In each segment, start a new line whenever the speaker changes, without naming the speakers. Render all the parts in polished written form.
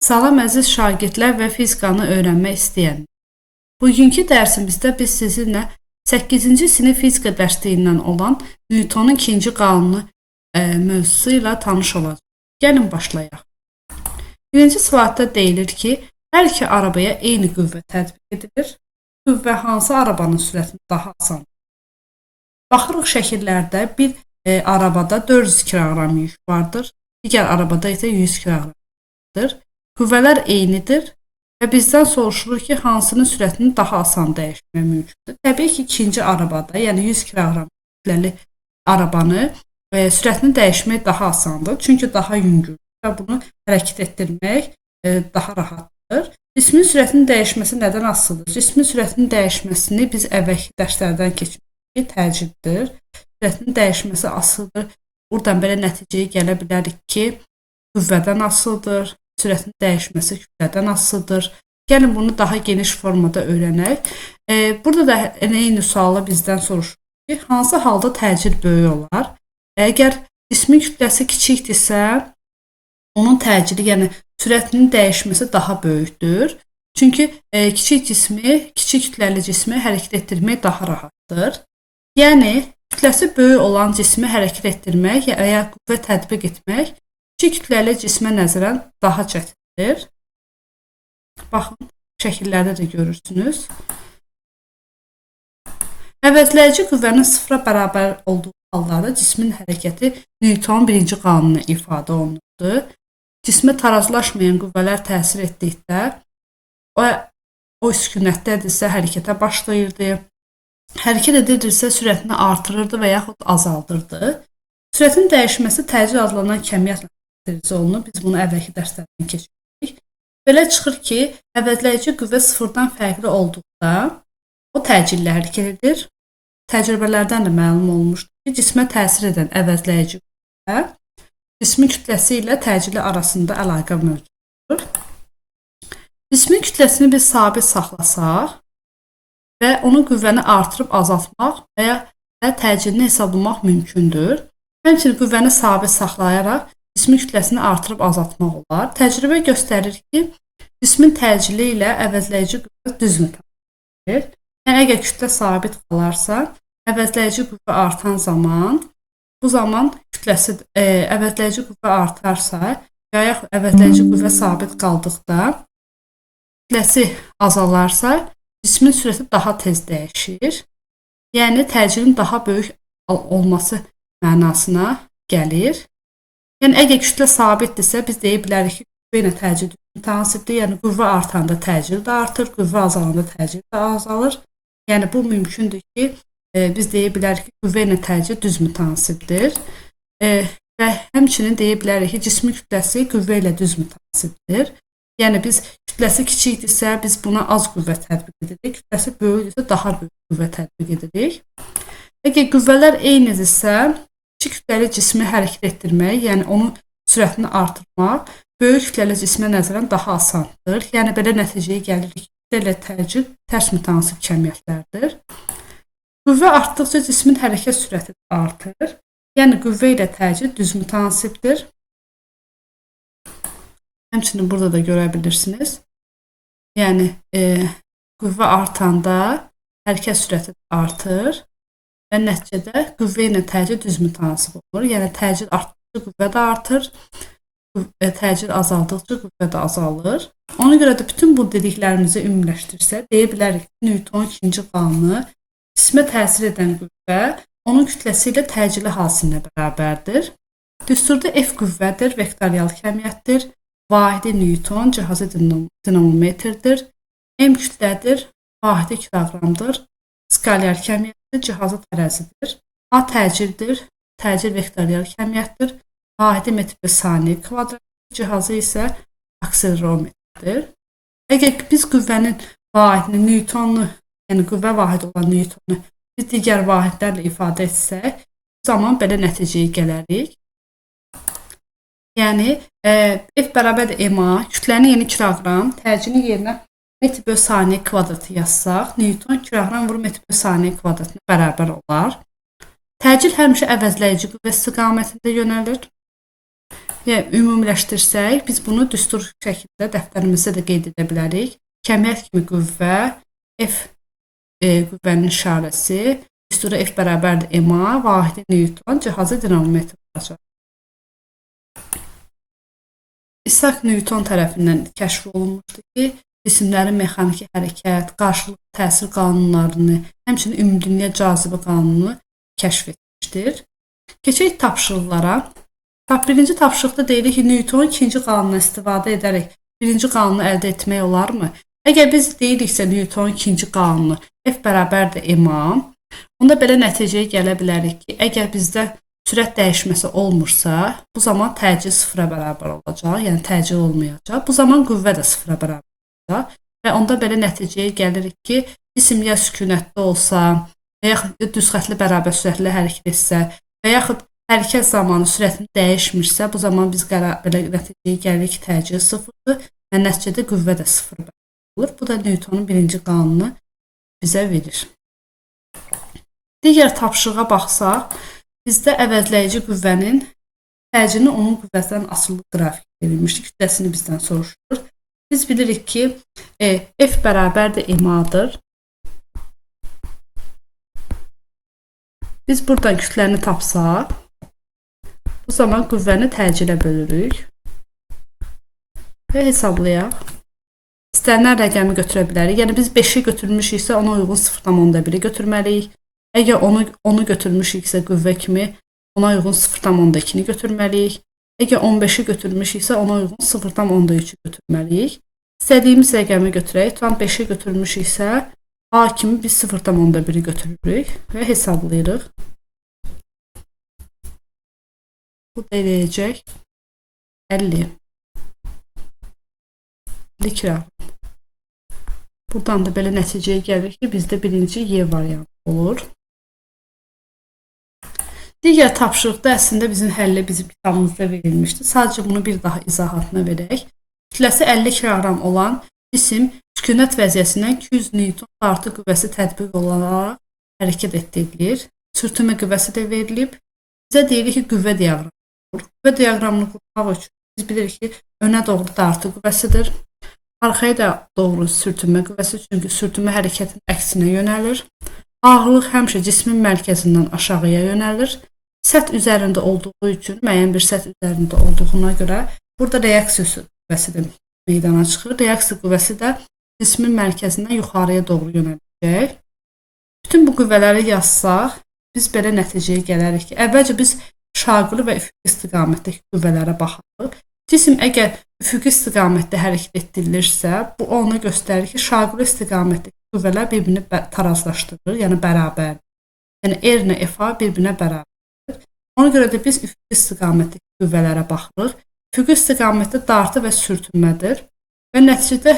Salam əziz şagirdlər və fizikanı öyrənmək istəyənlər. Bugünkü dərsimizdə biz sizinlə 8-ci sinif fizika dərsliyindən olan Newtonun ikinci qanunu mövzusu ilə tanış olacağıq. Gəlin başlayaq. Birinci slaydda deyilir ki, hər iki arabaya eyni qüvvə tətbiq edilir. Qüvvə hansı arabanın sürətini daha asan? Baxırıq şəkillərdə bir arabada 400 kiloqram yük vardır, digər arabada isə 100 kiloqramdır. Qüvvələr eynidir və bizdən soruşulur ki, hansının sürətini daha asan dəyişmək mümkündür. Təbii ki, ikinci arabada, yəni 100 kiloqram kütləli arabanı sürətini dəyişmək daha asandır. Çünki daha yüngüldür və bunu hərəkət etdirmək daha rahatdır. Cismin sürətinin dəyişməsi nədən asılıdır? Cismin sürətinin dəyişməsini biz əvvəlki dərslərdən keçmişik, təcriddir. Sürətinin dəyişməsi asılıdır. Buradan belə nəticəyə gələ bilərik ki, qüvvədən asılıdır. Sürətin dəyişməsi kütlədən asılıdır. Gəlin bunu daha geniş formada öyrənək. Burada da eyni sualı bizdən soruşur ki, hansı halda təcil böyük olar? Əgər cismin kütləsi kiçikdirsə, onun təcili, yəni sürətinin dəyişməsi daha böyükdür. Çünki kiçik cismi, kiçik kütləli cismi hərəkət etdirmək daha rahatdır. Yəni kütləsi böyük olan cismi hərəkət etdirmək və ya qüvvə tətbiq etmək kiçik kütləli cismə nəzərən daha çətindir. Baxın, şəkillərdə də görürsünüz. Əvəzləyici qüvvənin sıfıra bərabər olduğu hallarda cismin hərəkəti Newtonun birinci qanunu ifadə olunurdu. Cismə tarazlaşmayan qüvvələr təsir etdikdə o sükunətdədirsə hərəkətə başlayırdı. Hərəkət edirdirsə sürətini artırırdı və yaxud azaldırdı. Sürətin dəyişməsi təcil adlanan kəmiyyətlə xarakterizə olunur. Biz bunu əvvəlki dərslərdən keçmişik. Belə çıxır ki, əvəzləyici qüvvə sıfırdan fərqli olduqda o təcillə hərəkət edir. Təcrübələrdən də məlum olmuşdur ki, cismə təsir edən əvəzləyici qüvvə cismin kütləsi ilə təcili arasında əlaqə mövcuddur. Cismin kütləsini biz sabit saxlasaq və onun qüvvəni artırıb azaltmaq və ya təcilini hesablamaq mümkündür. Həmçinin qüvvəni sabit saxlayaraq cismin kütləsini artırıb azaltmaq olar. Təcrübə göstərir ki, cismin təcili ilə əvəzləyici qüvvə düz mütasidir. Yəni əgər kütlə sabit qalarsa, əvəzləyici qüvvə artan zaman, bu zaman kütləsi əvəzləyici qüvvə artarsa və yaxud əvəzləyici qüvvə sabit qaldıqda kütləsi azalarsa, cismin sürəti daha tez dəyişir. Yəni təcilin daha böyük olması mənasına gəlir. Yəni əgər kütlə sabitdirsə, biz deyə bilərik ki, qüvvə ilə təcil mütənasibdir. Yəni qüvvə artanda təcil də artır, qüvvə azalanda təcil də azalır. Yəni bu mümkündür ki, biz deyə bilərik ki, qüvvə ilə təcil düz mütənasibdir. Və həmçinin deyə bilərik ki, cismin kütləsi qüvvə ilə düz mütənasibdir. Yəni biz kütləsi kiçikdirsə, biz buna az qüvvə tətbiq edirik. Kütləsi böyükdürsə, daha böyük qüvvə tətbiq edirik. Əgər qüvvələr eynidirsə, kiçik kütləli cismi hərəkət etdirmək, yəni onun sürətini artırmaq böyük kütləli cismə nəzərən daha asandır. Yəni belə nəticəyə gəlirik ki, kütlə ilə təcil tərs mütənasib kəmiyyətlərdir. Qüvvə artdıqca cismin hərəkət sürəti artır. Yəni qüvvə ilə təcil düz mütənasibdir. Həmçinin burada da görə bilirsiniz. Yəni qüvvə artanda hərəkət sürəti artır və nəticədə qüvvə ilə təcil düz mütənasib olur. Yəni təcil artdıqca qüvvə də artır, təcil azaldıqca qüvvə də azalır. Ona görə də bütün bu dediklərimizi ümumiləşdirsək, deyə bilərik ki, Newtonun ikinci qanunu cismə təsir edən qüvvə onun kütləsi ilə təcili hasilinə bərabərdir. Düsturda F qüvvədir, vektorial kəmiyyətdir. Vahidi Newton, cihazı dinamometrdir. M kütlədir, vahidi kiloqramdır. Skalyar kəmiyyətdir, cihazı tərəzidir. A təcildir, təcil vektorial kəmiyyətdir. Vahidi metr bölü saniyə kvadrat, cihazı isə akselerometrdir. Əgər biz qüvvənin vahidini Newtonu, yəni qüvvə vahidi olan Newtonu biz digər vahidlərlə ifadə etsək, bu zaman belə nəticəyə gələrik. Yəni F bərabərdir MA, kütlənin yerinə kiloqram, təcilin yerinə metr bölü saniyə kvadratı yazsaq, Newton kiloqram vurur metr bölü saniyə kvadratına bərabər olar. Təcil həmişə əvəzləyici qüvvə istiqamətində yönəlir. Yəni, ümumiləşdirsək, biz bunu düstur şəkildə dəftərimizdə də qeyd edə bilərik. Kəmiyyət kimi qüvvə, F qüvvənin işarəsi, düsturu F bərabərdir MA, vahidi Newton, cihazı dinamometr olacaq. İshak Newton tərəfindən kəşf olunmuşdu ki, cisimlərin mexaniki hərəkət, qarşılıqlı təsir qanunlarını, həmçinin ümumdünya cazibə qanununu kəşf etmişdir. Keçək tapşırıqlara. Birinci tapşırıqda deyilir ki, Newtonun ikinci qanununa istifadə edərək birinci qanunu əldə etmək olarmı? Əgər biz deyiriksə Newtonun ikinci qanunu F bərabərdir MA, onda belə nəticəyə gələ bilərik ki, əgər bizdə sürət dəyişməsi olmursa, bu zaman təcil sıfıra bərabər olacaq, yəni təcil olmayacaq. Bu zaman qüvvə də sıfıra bərabər olacaq və onda belə nəticəyə gəlirik ki, cisim ya sükunətdə olsa və yaxud düz xətli bərabər sürətlə hərəkət etsə və yaxud hərəkət zamanı sürətini dəyişmirsə, bu zaman biz belə nəticəyə gəlirik ki, təcil sıfırdır və nəticədə qüvvə də sıfır olur. Bu da Newtonun birinci qanunu bizə verir. Digər tapşırığa baxsaq, bizdə əvəzləyici qüvvənin təcilini onun qüvvəsindən asılı qrafik verilmişdir. Kütləsini bizdən soruşulur. Biz bilirik ki, F bərabərdir MA-dır. Biz buradan kütləni tapsaq, bu zaman qüvvəni təcilə bölürük və hesablayaq. İstənilən rəqəmi götürə bilərik. Yəni, biz 5-i götürmüşüksə, ona uyğun 0,1-i götürməliyik. Əgər onu götürmüşüksə qüvvə kimi, ona uyğun 0,2-ni götürməliyik. Əgər 15-i götürmüşüksə, ona uyğun 0,3-ü götürməliyik. İstədiyimiz rəqəmi götürək. Tam 5-i götürmüşüksə, A kimi biz 0,1-i götürürük və hesablayırıq. Bu da eləyəcək 50. 50 kiloqram. Buradan da belə nəticəyə gəlir ki, bizdə birinci Y variantı olur. Digər tapşırıqda əslində bizim həlli bizim kitabımızda verilmişdi. Sadəcə bunu bir daha izahatına verək. Kütləsi 50 kiloqram olan cisim sükunət vəziyyəsindən 200 Newton dartı qüvvəsi tətbiq olunaraq hərəkət etdirilir. Sürtünmə qüvvəsi də verilib. Bizə deyilir ki, qüvvə diaqramı qurur. Qüvvə diaqramını qurmaq üçün biz bilirik ki, önə doğru dartı qüvvəsidir. Arxaya da doğru sürtünmə qüvvəsi, çünki sürtünmə hərəkətin əksinə yönəlir. Ağırlıq həmişə cismin mərkəzindən aşağıya yönəlir. Səth üzərində olduğu üçün, müəyyən bir səth üzərində olduğuna görə burada reaksiya qüvvəsi də meydana çıxır. Reaksiya qüvvəsi də cismin mərkəzindən yuxarıya doğru yönələcək. Bütün bu qüvvələri yazsaq, biz belə nəticəyə gələrik ki, əvvəlcə biz şaquli və üfüqi istiqamətdəki qüvvələrə baxarıq. Cisim əgər üfüqi istiqamətdə hərəkət etdirilirsə, bu ona göstərir ki, şaquli istiqamətdəki qüvvələr bir-birini tarazlaşdırır, yəni bərabərdir. Yəni R ilə FA bir-birinə bərabərdir. Ona görə də biz üfüqi istiqamətdəki qüvvələrə baxırıq. Üfüqi istiqamətdə dartı və sürtünmədir. Və nəticədə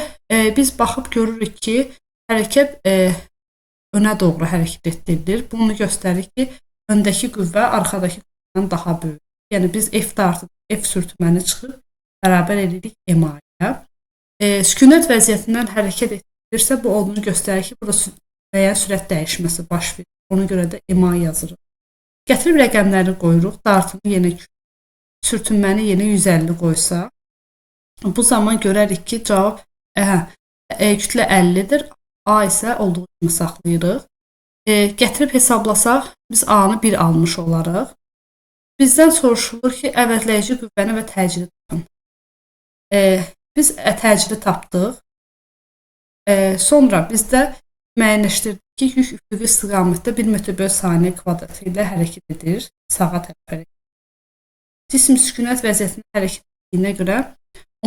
biz baxıb görürük ki, hərəkət önə doğru hərəkət etdirilir. Bunu göstərir ki, öndəki qüvvə arxadakı qüvvədən daha böyük. Yəni biz F dartı, F sürtünməni çıxıb bərabər edirik MA-ya. Sükunət vəziyyətindən hərəkət etdirilirsə, bu onu göstərir ki, burada müəyyən sürət dəyişməsi baş verir. Ona görə də MA yazırıq. Gətirib rəqəmləri qoyuruq. Dartını yenə sürtünməni yenə 150 qoysaq, bu zaman görərik ki, cavab kütlə 50-dir. A isə olduğu kimi saxlayırıq. Gətirib hesablasaq, biz A-nı 1 almış olarıq. Bizdən soruşulur ki, əvəzləyici qüvvəni və təcili tapın. Biz təcili tapdıq. Sonra bizdə müəyyənləşdirdik ki, yük üfüqi istiqamətdə 1 metr böl saniyə kvadratı ilə hərəkət edir, sağa tərəf hərəkət edir. Cisim sükunət vəziyyətində hərəkət etdiyinə görə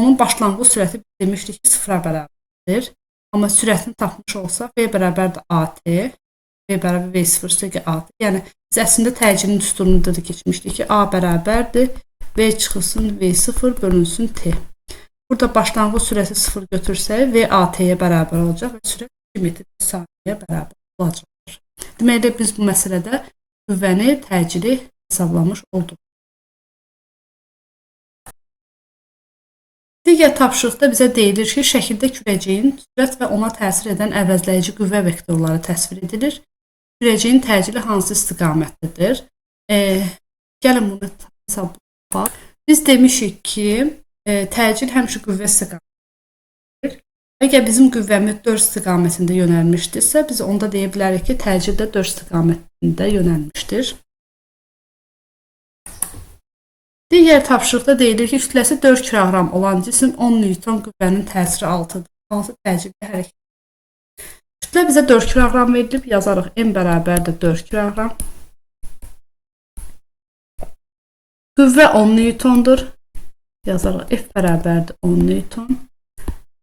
onun başlanğıc sürəti demişdik ki, sıfıra bərabərdir. Amma sürətini tapmış olsaq, V bərabərdir AT, V bərabər V0 üstəgəl AT. Yəni, biz əslində təcilin düsturunda da keçmişdik ki, A bərabərdir, V çıxılsın V0 bölünsün T. Burada başlanğıc sürəti 0 götürsək, V AT-yə bərabər olacaq və sürət 2 metr saniyə bərabər olacaqdır. Deməli, biz bu məsələdə qüvvəni, təcili hesablamış olduq. Digər tapşırıqda bizə deyilir ki, şəkildə kürəciyin sürət və ona təsir edən əvəzləyici qüvvə vektorları təsvir edilir. Kürəciyin təcili hansı istiqamətdədir? Gəlin bunu hesablayaq. Biz demişik ki, təcil həmişə qüvvə istiqamətinə. Əgər bizim qüvvəmiz 4 istiqamətində yönəlmişdirsə, biz onda deyə bilərik ki, təcil də 4 istiqamətində yönəlmişdir. Digər tapşırıqda deyilir ki, kütləsi 4 kiloqram olan cisim 10 Newton qüvvənin təsiri altındadır. Hansı təcildə hərəkət edir? Kütlə bizə 4 kiloqram verilib, yazarıq M bərabərdir 4 kiloqram. Qüvvə 10 Newtondur. Yazarıq F bərabərdir 10 Newton.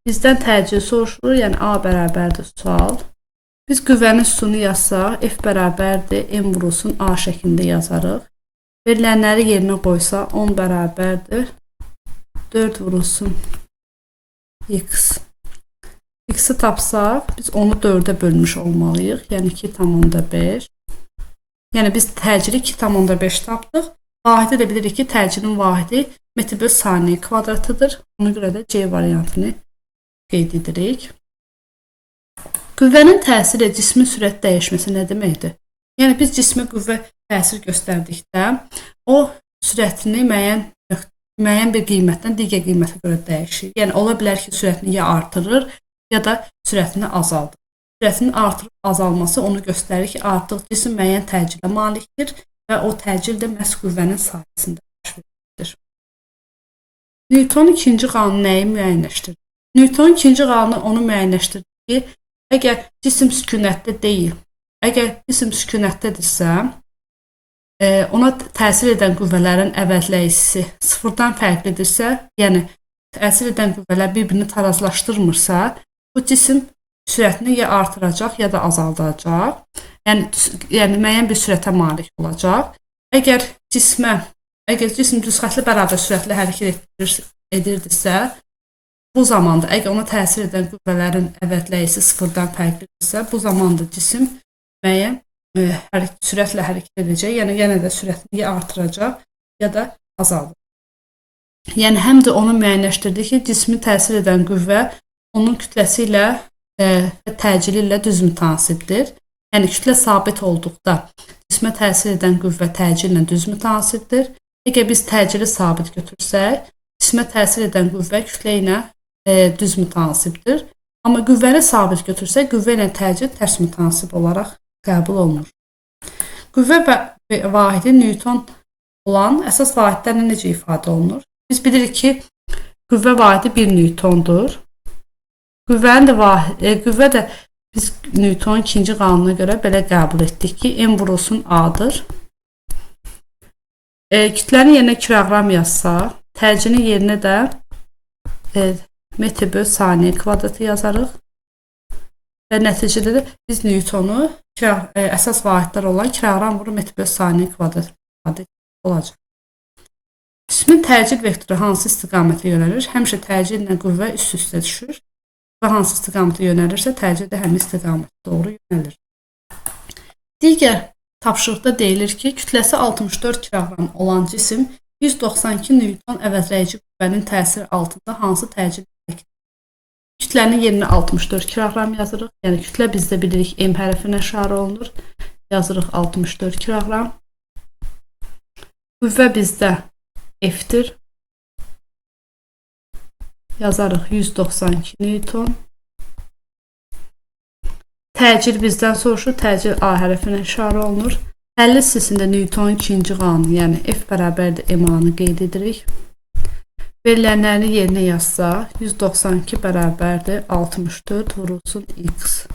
Bizdən təcil soruşulur, yəni A bərabərdir sual. Biz qüvvənin sütunu yazsaq, F bərabərdir M vurulsun A şəklində yazarıq. Verilənləri yerinə qoysaq, 10 bərabərdir 4 vurulsun X. X-i tapsaq, biz onu 4-ə bölmüş olmalıyıq. Yəni 2,5. Yəni biz təcili 2,5 tapdıq. Vahidi də bilirik ki, təcilin vahidi metr böl saniyə kvadratıdır. Ona görə də C variantını qeyd edirik. Qüvvənin təsiri cismin sürət dəyişməsi nə deməkdir? Yəni biz cismə qüvvə təsir göstərdikdə o sürətini müəyyən bir qiymətdən digər qiymətə görə dəyişir. Yəni ola bilər ki, sürətini ya artırır, ya da sürətini azaldır. Sürətinin artırıb azalması onu göstərir ki, artıq cisim müəyyən təcilə malikdir və o təcil də məhz qüvvənin sayəsində baş verir. Newtonun ikinci qanunu nəyi müəyyənləşdirdi? Newtonun ikinci qanunu onu müəyyənləşdirdi ki, əgər cisim sükunətdə deyil, əgər cisim sükunətdədirsə, ona təsir edən qüvvələrin əvəzləyicisi sıfırdan fərqlidirsə, yəni təsir edən qüvvələr bir-birini tarazlaşdırmırsa, bu cisim sürətini ya artıracaq, ya da azaldacaq. Yəni müəyyən bir sürətə malik olacaq. Əgər cisim düz xətli bərabər sürətli hərəkət edirdisə, bu zamanda əgər ona təsir edən qüvvələrin əvəzləyicisi sıfırdan fərqlidirsə, bu zamanda cisim müəyyən sürətlə hərəkət edəcək. Yəni yenə də sürətini ya artıracaq, ya da azaldacaq. Yəni həm də onu müəyyənləşdirdi ki, cismi təsir edən qüvvə onun kütləsi ilə və təcili ilə düz mütənasibdir. Yəni kütlə sabit olduqda cismə təsir edən qüvvə təcillə düz mütənasibdir. Əgər biz təcili sabit götürsək, cismə təsir edən qüvvə kütlə ilə düz mütənasibdir. Amma qüvvəni sabit götürsək, qüvvə ilə təcil tərs mütənasib olaraq qəbul olunur. Qüvvə vahidi Newton olan əsas vahidlərlə necə ifadə olunur? Biz bilirik ki, qüvvə vahidi 1 Newtondur. Qüvvə də biz Newtonun ikinci qanununa görə belə qəbul etdik ki, M vurulsun A-dır. Kütlənin yerinə kiloqram yazsaq, təcilin yerinə də metr böl saniyə kvadratı yazarıq. Və nəticədə də biz Newtonu əsas vahidlər olan kiloqram vurur metr böl saniyə kvadrat olacaq. Cismin təcil vektoru hansı istiqamətə yönəlir? Həmişə təcillə qüvvə üst-üstə düşür. Və hansı istiqamətə yönəlirsə, təcil də həmin istiqamətə doğru yönəlir. Digər tapşırıqda deyilir ki, kütləsi 64 kiloqram olan cisim 192 Newton əvəzləyici qüvvənin təsiri altında hansı təcil hərəkət edir? Kütlənin yerinə 64 kiloqram yazırıq. Yəni kütlə bizdə bilirik M hərfinə işarə olunur. Yazırıq 64 kiloqram. Qüvvə bizdə F-dir. Yazarıq 192 Newton. Təcil bizdən soruşur. Təcil A hərfinə işarə olunur. Həlli hissəsində Newtonun ikinci qanunu, yəni F bərabərdir MA-nı qeyd edirik. Verilənləri yerinə yazsaq, 192 bərabərdir 64 vurulsun X.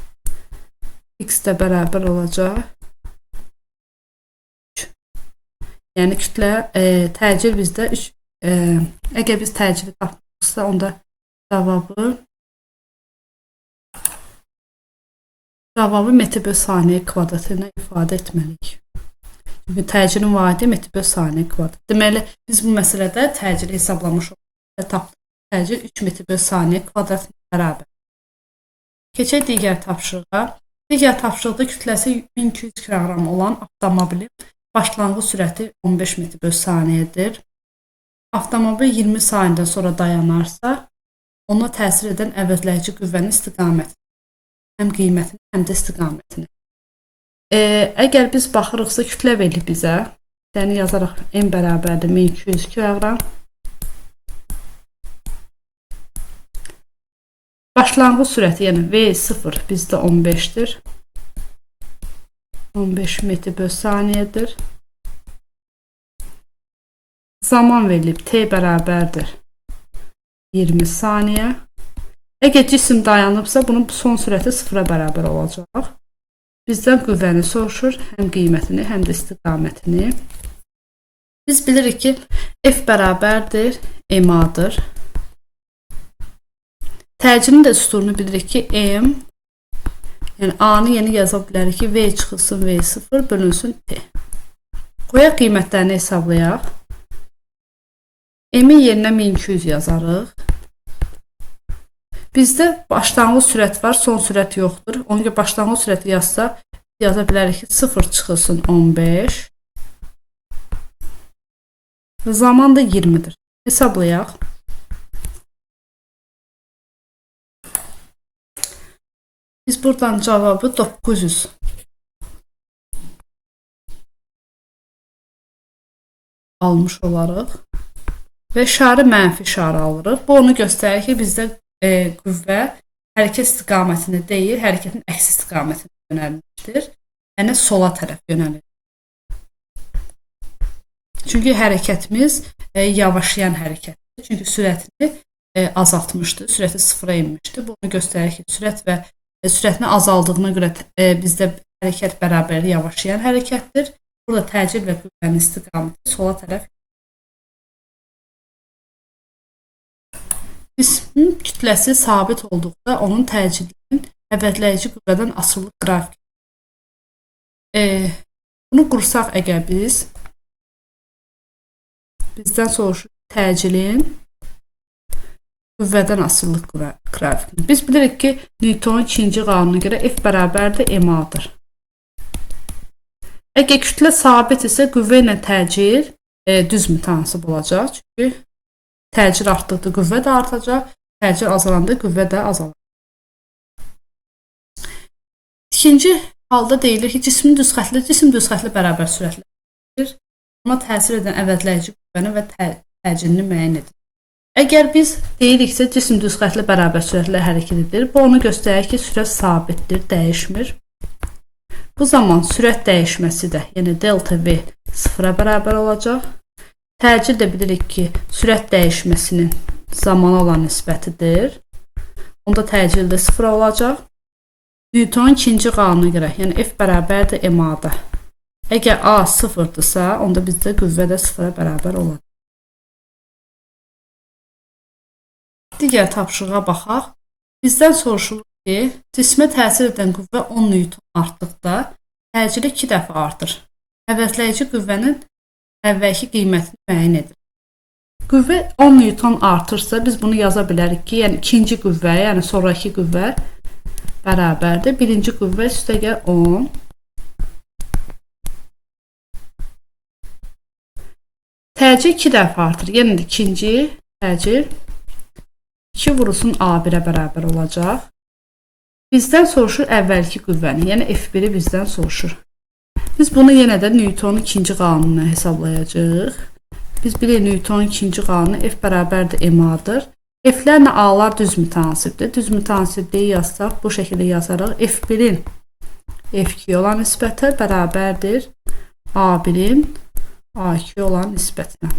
X də bərabər olacaq 3. Yəni kütlə, təcil bizdə 3, əgər biz təcili tapmışsa, onda cavabı metr böl saniyə kvadratı ilə ifadə etməliyik. Çünki təcilin vahidi metr böl saniyə kvadrat. Deməli, biz bu məsələdə təcili hesablamış olduq və tapdıq. Təcil 3 metr böl saniyə kvadratına bərabər. Keçək digər tapşırığa. Digər tapşırıqda kütləsi 1200 kiloqram olan avtomobilin başlanğıc sürəti 15 metr böl saniyədir. Avtomobil 20 saniyədən sonra dayanarsa, ona təsir edən əvəzləyici qüvvənin istiqamətini, həm qiymətini, həm də istiqamətini. Əgər biz baxırıqsa, kütlə verilib bizə, yəni yazaraq M bərabərdir 1200 kiloqram. Başlanğıc sürəti, yəni V0 bizdə 15-dir. 15 metr böl saniyədir. Zaman verilib T bərabərdir 20 saniyə. Əgər cisim dayanıbsa, bunun son sürəti 0-a bərabər olacaq. Bizdən qüvvəni soruşur, həm qiymətini, həm də istiqamətini. Biz bilirik ki, F bərabərdir MA-dır. Təcilin də üsulunu bilirik ki, M, yəni A-nı yeni yaza bilərik ki, V çıxılsın V0 bölünsün T. Qoyaq qiymətlərini hesablayaq. M-in yerinə 1200 yazarıq. Bizdə başlanğıc sürət var, son sürət yoxdur. Ona görə başlanğıc sürəti yazsaq, yaza bilərik ki, 0 çıxılsın 15. Zaman da 20-dir. Hesablayaq. Biz buradan cavabı 900 almış olarıq. Və işarə mənfi işarə alırıq. Bu onu göstərir ki, bizdə qüvvə hərəkət istiqamətində deyil, hərəkətin əks istiqamətində yönəlmişdir. Yəni sola tərəf yönəlir. Çünki hərəkətimiz yavaşlayan hərəkətdir. Çünki sürətini azaltmışdı, sürəti sıfıra enmişdi. Bu onu göstərir ki, sürət və sürətinin azaldığına görə bizdə hərəkət bərabər yavaşlayan hərəkətdir. Burada təcil və qüvvənin istiqaməti sola tərəf. Cismin kütləsi sabit olduqda onun təcilinin əvəzləyici qüvvədən asılı qrafik. Bunu qursaq əgər bizdən soruşur təcilin qüvvədən asılılıq qrafikini. Biz bilirik ki, Newtonun ikinci qanununa görə F bərabərdir MA-dır. Əgər kütlə sabit isə qüvvə ilə təcil düz mütənasib olacaq. Çünki təcil artdıqda qüvvə də artacaq, təcil azalanda qüvvə də azalacaq. İkinci halda deyilir ki, cismin düz xətli, cisim düz xətli bərabər sürətlə. Ona təsir edən əvəzləyici qüvvəni və təcilini müəyyən edir. Əgər biz deyiriksə, cisim düz xətli bərabər sürətlə hərəkət edir, bu onu göstərir ki, sürət sabitdir, dəyişmir. Bu zaman sürət dəyişməsi də, yəni delta V sıfıra bərabər olacaq. Təcil də bilirik ki, sürət dəyişməsinin zamana olan nisbətidir. Onda təcil də sıfıra olacaq. Newtonun ikinci qanununa görə, yəni F bərabərdir MA-da. Əgər A sıfırdırsa, onda bizdə qüvvə də sıfıra bərabər olacaq. Digər tapşırığa baxaq. Bizdən soruşulur ki, cismə təsir edən qüvvə 10 Newton artdıqda təcili 2 dəfə artır. Əvəzləyici qüvvənin əvvəlki qiymətini müəyyən edir. Qüvvə 10 Newton artırsa, biz bunu yaza bilərik ki, yəni ikinci qüvvə, yəni sonraki qüvvə bərabərdir. Birinci qüvvə üstəgəl 10. Təcil 2 dəfə artır. Yəni ikinci təcil 2 vurulsun A1-ə bərabər olacaq. Bizdən soruşur əvvəlki qüvvəni, yəni F1-i bizdən soruşur. Biz bunu yenə də Newtonun ikinci qanununa hesablayacağıq. Biz bilirik Newtonun ikinci qanunu F bərabərdir MA-dır. F-lərlə A-lar düz mütənasibdir. Düz mütənasibliyi yazsaq, bu şəkildə yazarıq. F1-in F2 olan nisbəti bərabərdir A1-in A2 olan nisbətinə.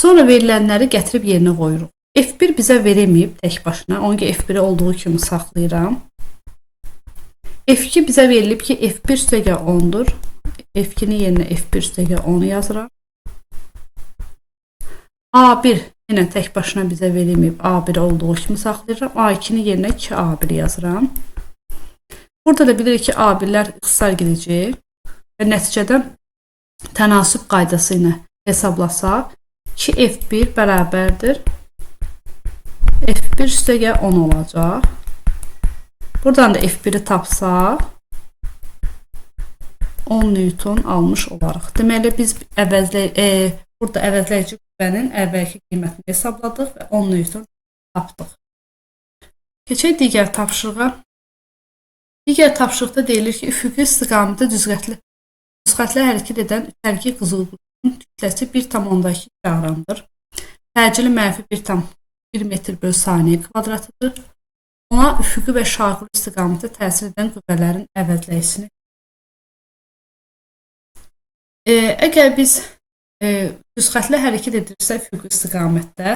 Sonra verilənləri gətirib yerinə qoyuruq. F1 bizə verilməyib tək başına. Ona görə F1-i olduğu kimi saxlayıram. F2 bizə verilib ki, F1 üstəgəl 10-dur. F2-nin yerinə F1 üstəgəl 10-u yazıram. A1 yenə tək başına bizə verilməyib. A1 olduğu kimi saxlayıram. A2-nin yerinə 2A1 yazıram. Burada da bilirik ki, A1-lər ixtisar gedəcək və nəticədə tənasüb qaydası ilə hesablasaq 2F1 bərabərdir F1 üstəgəl 10 olacaq. Buradan da F1-i tapsaq 10 Newton almış olarıq. Deməli, biz burada əvəzləyici qüvvənin əvvəlki qiymətini hesabladıq və 10 Newton tapdıq. Keçək digər tapşırığa. Digər tapşırıqda deyilir ki, üfüqi istiqamətdə düz xətli hərəkət edən ütərki qızılquşun kütləsi 1,2 kiloqramdır. Təcili mənfi 1,1 metr bölü saniyə kvadratıdır. Ona üfüqi və şaquli istiqamətdə təsir edən qüvvələrin əvəzləyicisini. Əgər biz düzxətli hərəkət edirsə üfüqi istiqamətdə,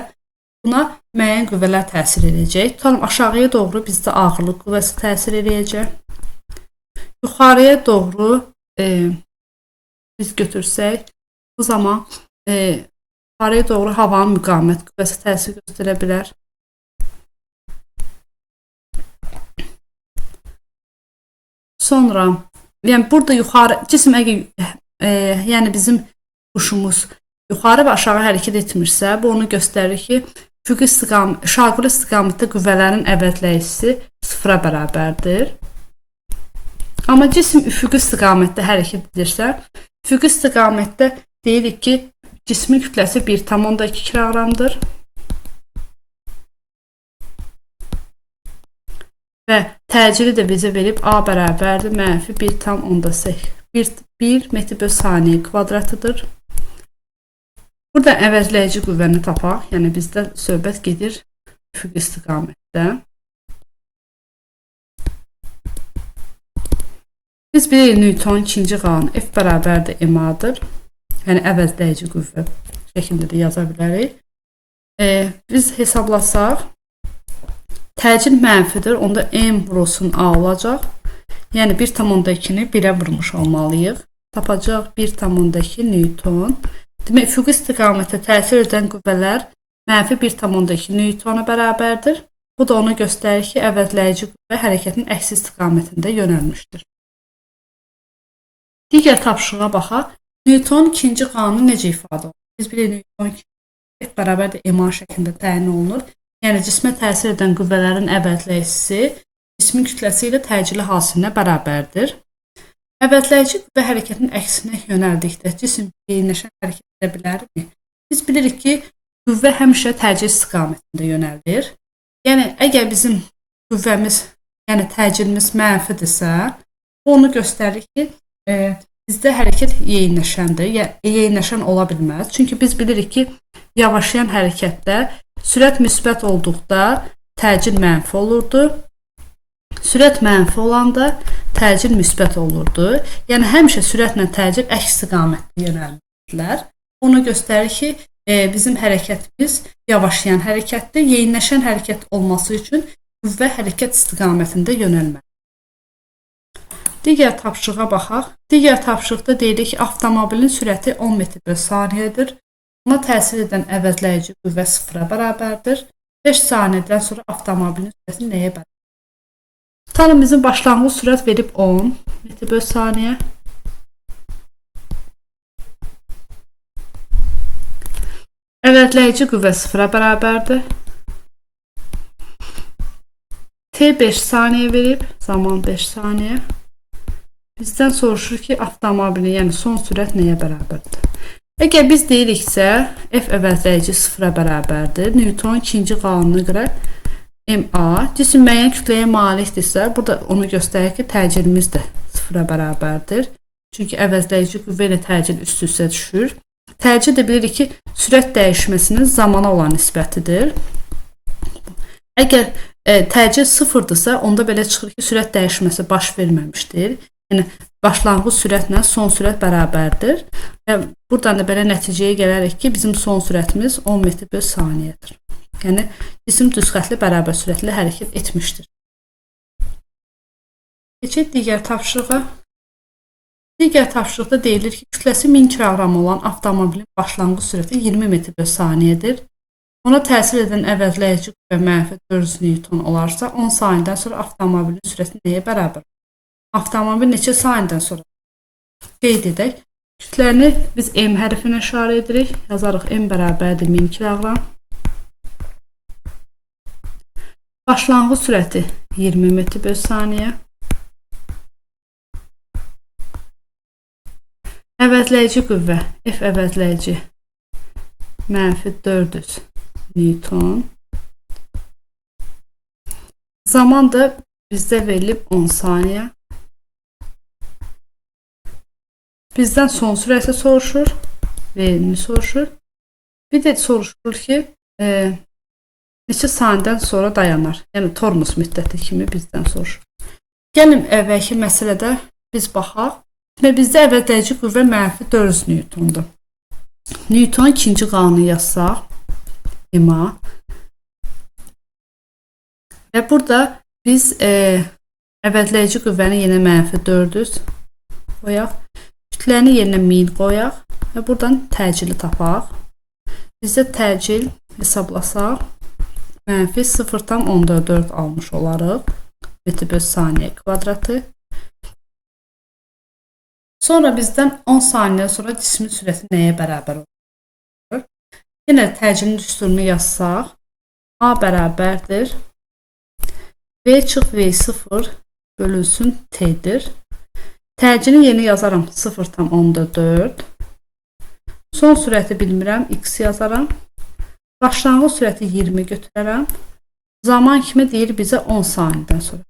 buna müəyyən qüvvələr təsir edəcək. Tutalım, aşağıya doğru bizdə ağırlıq qüvvəsi təsir edəcək. Yuxarıya doğru biz götürsək, bu zaman yuxarıya doğru havanın müqavimət qüvvəsi təsir göstərə bilər. Sonra, yəni burada yuxarı cisim əgər yəni bizim quşumuz yuxarı və aşağı hərəkət etmirsə, bu onu göstərir ki, üfüqi istiqamət, şaquli istiqamətdə qüvvələrin əvəzləyicisi sıfıra bərabərdir. Amma cisim üfüqi istiqamətdə hərəkət edirsə, üfüqi istiqamətdə deyirik ki, cismin kütləsi 1,2 kiloqramdır. Və təcili də bizə verib A bərabərdir mənfi 1,8 metr bölü saniyə kvadratıdır. Burada əvəzləyici qüvvəni tapaq. Yəni bizdə söhbət gedir üfüqi istiqamətdə. Biz bilirik Newtonun ikinci qanunu F bərabərdir MA-dır. Yəni əvəzləyici qüvvə şəklində də yaza bilərik. Biz hesablasaq, təcil mənfidir, onda M vurulsun A olacaq. Yəni 1,2-ni 1-ə vurmuş olmalıyıq. Tapacaq 1,2 Newton. Demək, üfüqi istiqamətə təsir edən qüvvələr mənfi 1,2 Newtona bərabərdir. Bu da onu göstərir ki, əvəzləyici qüvvə hərəkətin əks istiqamətində yönəlmişdir. Digər tapşırığa baxaq. Newtonun ikinci qanunu necə ifadə olunur? Biz bilirik Newton F bərabərdir MA şəklində təyin olunur. Yəni cismə təsir edən qüvvələrin əvəzləyicisi cismin kütləsi ilə təcili hasilinə bərabərdir. Əvəzləyici qüvvə hərəkətin əksinə yönəldikdə cisim yeyinləşən hərəkət edə bilərmi? Biz bilirik ki, qüvvə həmişə təcil istiqamətində yönəlir. Yəni əgər bizim qüvvəmiz, yəni təcilimiz mənfidirsə, bu onu göstərir ki, bizdə hərəkət yeyinləşəndir. Yəni yeyinləşən ola bilməz. Çünki biz bilirik ki, yavaşlayan hərəkətdə sürət müsbət olduqda təcil mənfi olurdu. Sürət mənfi olanda təcil müsbət olurdu. Yəni həmişə sürətlə təcil əks istiqamətdə yönəlmişdilər. Onu göstərir ki, bizim hərəkətimiz yavaşlayan hərəkətdir. Yeyinləşən hərəkət olması üçün qüvvə hərəkət istiqamətində yönəlməlidir. Digər tapşırığa baxaq. Digər tapşırıqda deyirik ki, avtomobilin sürəti 10 metr bölü saniyədir. Ona təsir edən əvəzləyici qüvvə sıfıra bərabərdir. 5 saniyədən sonra avtomobilin sürəti nəyə bərabərdir? Tutalım, bizim başlanğıc sürət verib 10 metr bölü saniyə. Əvəzləyici qüvvə sıfıra bərabərdir. T 5 saniyə verib, zaman 5 saniyə. Bizdən soruşur ki, avtomobilin, yəni son sürət nəyə bərabərdir? Əgər biz deyiriksə, F əvəzləyici sıfıra bərabərdir. Newtonun ikinci qanununa görə MA, cisim müəyyən kütləyə malikdirsə, burada onu göstərir ki, təcilimiz də sıfıra bərabərdir. Çünki əvəzləyici qüvvə ilə təcil üst-üstə düşür. Təcil də bilirik ki, sürət dəyişməsinin zamana olan nisbətidir. Əgər təcil sıfırdırsa, onda belə çıxır ki, sürət dəyişməsi baş verməmişdir. Yəni, başlanğıc sürətlə son sürət bərabərdir. Və buradan da belə nəticəyə gələrik ki, bizim son sürətimiz 10 metr bölü saniyədir. Yəni, cisim düz xətli bərabər sürətlə hərəkət etmişdir. Keçək digər tapşırığa. Digər tapşırıqda deyilir ki, kütləsi 1000 kiloqram olan avtomobilin başlanğıc sürəti 20 metr bölü saniyədir. Ona təsir edən əvəzləyici qüvvə mənfi 400 Newton olarsa, 10 saniyədən sonra avtomobilin sürəti nəyə bərabər? Avtomobil neçə saniyədən sonra? Qeyd edək. Kütləni biz M hərfinə işarə edirik. Yazarıq M bərabərdir 1000 kiloqram. Başlanğıc sürəti 20 metr bölü saniyə. Əvəzləyici qüvvə F əvəzləyici mənfi 400 Newton. Zaman da bizdə verilib 10 saniyə. Bizdən son sürəti soruşur, verilini soruşur. Bir də soruşulur ki, neçə saniyədən sonra dayanar? Yəni, tormuz müddəti kimi bizdən soruşur. Gəlin, əvvəlki məsələdə biz baxaq. Demək, bizdə əvəzləyici qüvvə mənfi 400 Newtondur. Newtonun ikinci qanunu yazsaq, MA. Və burada biz əvəzləyici qüvvəni yenə mənfi 400 qoyaq. Kütləni yerinə 1000 qoyaq və buradan təcili tapaq. Bizdə təcil hesablasaq, mənfi 0,4 almış olarıq. Metr böl saniyə kvadratı. Sonra bizdən 10 saniyə sonra cismin sürəti nəyə bərabər olur? Yenə təcilin düsturunu yazsaq, A bərabərdir. V çıx V0 bölünsün T-dir. Təcilin yerini yazaram 0,4. Son sürəti bilmirəm, X yazaram. Başlanğıc sürəti 20 götürərəm. Zaman kimi deyir bizə 10 saniyədən sonra.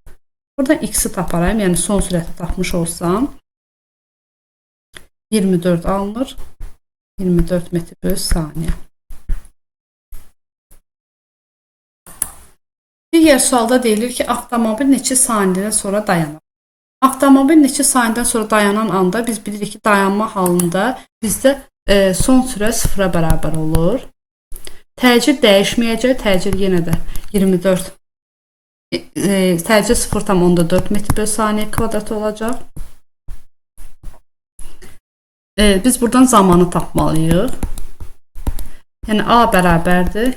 Buradan X-i taparam, yəni son sürəti tapmış olsam 24 alınır. 24 metr böl saniyə. Digər sualda deyilir ki, avtomobil neçə saniyədən sonra dayanır? Avtomobil neçə saniyədən sonra dayanan anda biz bilirik ki, dayanma halında bizdə son sürət sıfıra bərabər olur. Təcil dəyişməyəcək. Təcil yenə də 24. Təcil 0,4 metr böl saniyə kvadrat olacaq. Biz buradan zamanı tapmalıyıq. Yəni A bərabərdir.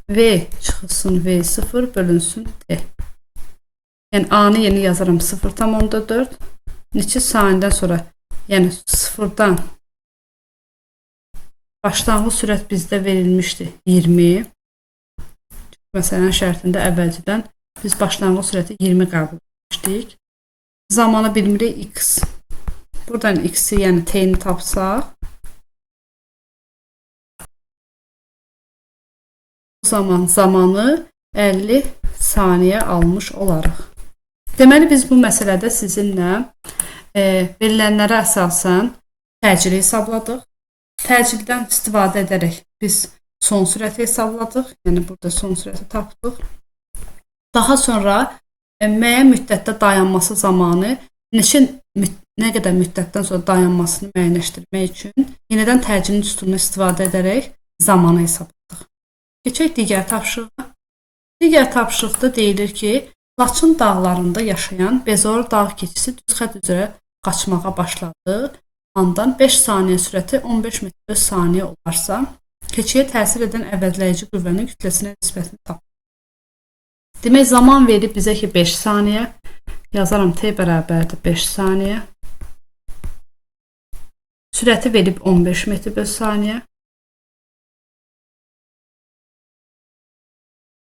V çıxılsın V0 bölünsün T. Yəni A-nı yeni yazaram 0,4. Neçə saniyədən sonra, yəni sıfırdan başlanğıc sürət bizdə verilmişdi 20. Məsələn, şərtində əvvəlcədən biz başlanğıc sürəti 20 qəbul etmişdik. Zamanı bilmirik x. Buradan x-i, yəni t-ni tapsaq, o zaman zamanı 50 saniyə almış olarıq. Deməli, biz bu məsələdə sizinlə verilənlərə əsasən təcili hesabladıq. Təcildən istifadə edərək biz son sürəti hesabladıq. Yəni, burada son sürəti tapdıq. Daha sonra müəyyən müddətdə dayanması zamanı nə qədər müddətdən sonra dayanmasını müəyyənləşdirmək üçün yenidən təcilin düsturunu istifadə edərək zamanı hesabladıq. Keçək digər tapşırığa. Digər tapşırıqda deyilir ki, Laçın dağlarında yaşayan Bezor dağ keçisi düz xətt üzrə qaçmağa başladı. Andan 5 saniyə sürəti 15 metr böl saniyə olarsa, keçiyə təsir edən əvəzləyici qüvvənin kütləsinə nisbətini tapın. Demək, zaman verib bizə ki, 5 saniyə. Yazaram T bərabərdir 5 saniyə. Sürəti verib 15 metr böl saniyə.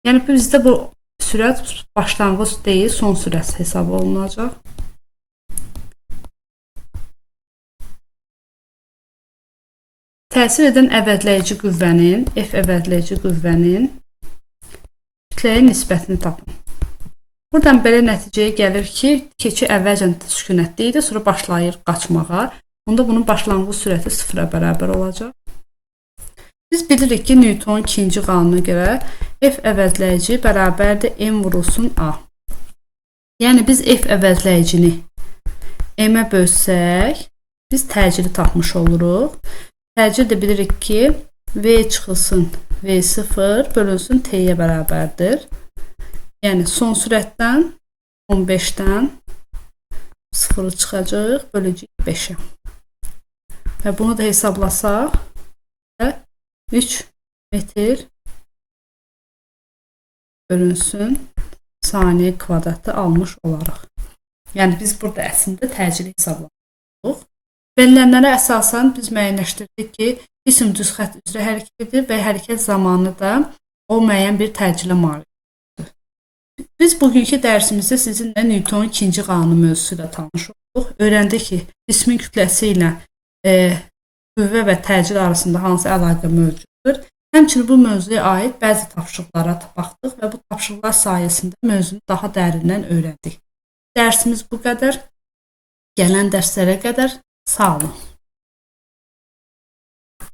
Yəni, bizdə bu sürət başlanğıc deyil, son sürət hesab olunacaq. Təsir edən əvəzləyici qüvvənin, F əvəzləyici qüvvənin kütləyə nisbətini tapın. Buradan belə nəticəyə gəlir ki, keçi əvvəlcən sükunətdə idi, sonra başlayır qaçmağa. Onda bunun başlanğıc sürəti sıfıra bərabər olacaq. Biz bilirik ki, Newtonun ikinci qanununa görə F əvəzləyici bərabərdir M vurulsun A. Yəni, biz F əvəzləyicini M-ə bölsək, biz təcili tapmış oluruq. Təcil də bilirik ki, V çıxılsın V0 bölünsün T-yə bərabərdir. Yəni, son sürətdən 15-dən 0-ı çıxacaq, böləcəyik 5-ə. Və bunu da hesablasaq, 3 metr bölünsün saniyə kvadratı almış olarıq. Yəni, biz burada əslində təcili hesabladıq. Verilənlərə əsasən biz müəyyənləşdirdik ki, cisim düz xətt üzrə hərəkət edir və hərəkət zamanı da o müəyyən bir təcili malikdir. Biz bugünkü dərsimizdə sizinlə Newtonun ikinci qanunu mövzusu ilə tanış olduq. Öyrəndik ki, cismin kütləsi ilə qüvvə və təcil arasında hansı əlaqə mövcuddur. Həmçinin bu mövzuya aid bəzi tapşırıqlara baxdıq və bu tapşırıqlar sayəsində mövzunu daha dərindən öyrəndik. Dərsimiz bu qədər. Gələn dərslərə qədər sağ olun.